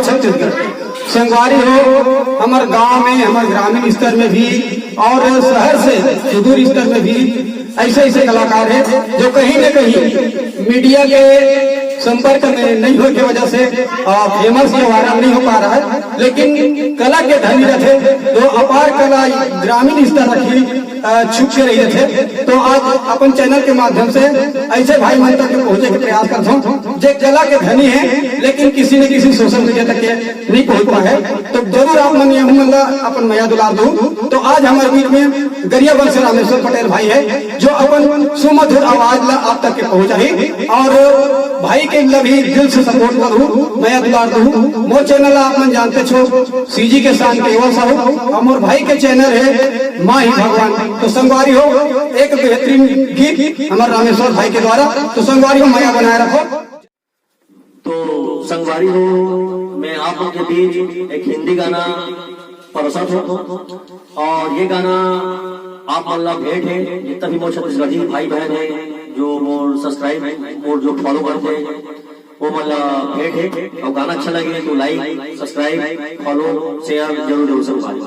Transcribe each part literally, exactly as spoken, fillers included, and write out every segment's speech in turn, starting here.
छत्तीसगढ़। संगवारी हो, हमर गांव में, हमर ग्रामीण स्तर में भी और शहर से सुदूर स्तर में भी ऐसे ऐसे कलाकार हैं जो कहीं न कहीं मीडिया के संपर्क में नहीं होने की वजह से फेमस या वायरल नहीं हो पा रहा है, लेकिन कला के धनी रहते, जो अपार कला ग्रामीण स्तर रखी, अ, छुप के रही रहते। तो आज अपन चैनल के माध्यम से ऐसे भाई मन तक पहुंचे के प्रयास करत हूं, जे कला के धनी है, लेकिन किसी न किसी सोशल मीडिया तक के नहीं पहुंच पाए है। तो जरूर आप मन ये मन ला अपन मया दुलार दो। तो आज हमारे बीच में गरियाबंद से रामेश्वर पटेल भाई है, जो अपन सुमधुर आवाज ला आप तक के पहुंचाही। और भाई के ला भी दिल से सपोर्ट करू, मया दुलार दू। मोर चैनल आप मन जानते छो, सीजी के शान केवल साहू, और मोर भाई के चैनल है माही भगवान। तो संगवारी हो, एक बेहतरीन गीत हमारे रामेश्वर भाई के द्वारा। तो संगवारी हो, मया बनाए रखो। तो संगवारी हो, मैं आप लोग के बीच एक हिंदी गाना परोसत हूँ, और ये गाना आप मन ला भेंट है, जितना भी मोर छत्तीसगढ़ी भाई बहन है, जो मोर सब्सक्राइब, मोर जो फॉलो करते हैं, वो मन ला भेंट है। और गाना अच्छा लगे तो लाइक, सब्सक्राइब, फॉलो, शेयर जरूर जरूर संगवारी।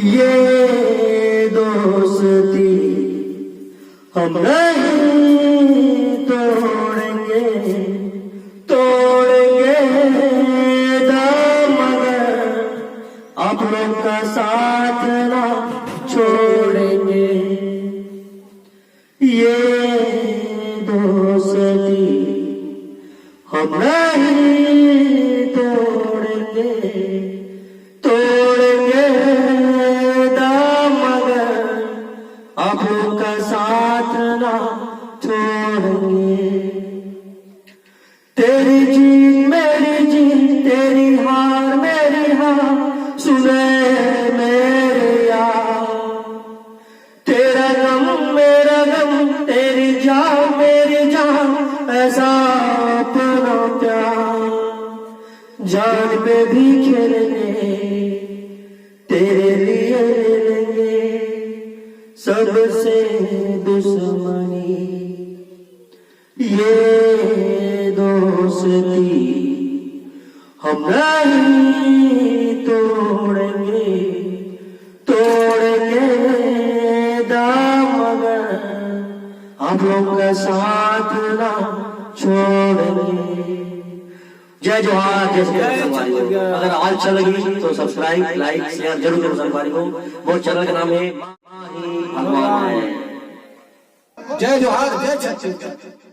ये दोस्ती हम नहीं तोड़ेंगे, तोड़ेंगे ना, मगर आप लोग का साथ ना छोड़ेंगे। ये दोस्ती हम नहीं तोड़ेंगे, तोड़ेंगे ना, मगर आप लोग का साथ ना छोड़ेंगे। तेरी जीत मेरी जीत, तेरी हार मेरी हार, सुने मेरे यार। तेरा गम मेरा गम, तेरी जान मेरी जान, ऐसा अपना प्यार। जान पे भी खेलेंगे, तेरे लिए ले लेंगे सबसे दुश्मनी। ये दोस्ती हम नहीं तोड़ेंगे, तोड़ेंगे ना, मगर आप लोग का साथ ना छोड़ेंगे। जय जोहार, जय छत्तीसगढ़। अगर आवाज अच्छा लगी तो सब्सक्राइब, लाइक, शेयर जरूर करो संगवारी हो। मोर चैनल का नाम है माही भगवान है। जय जोहार, जय छत्तीसगढ़।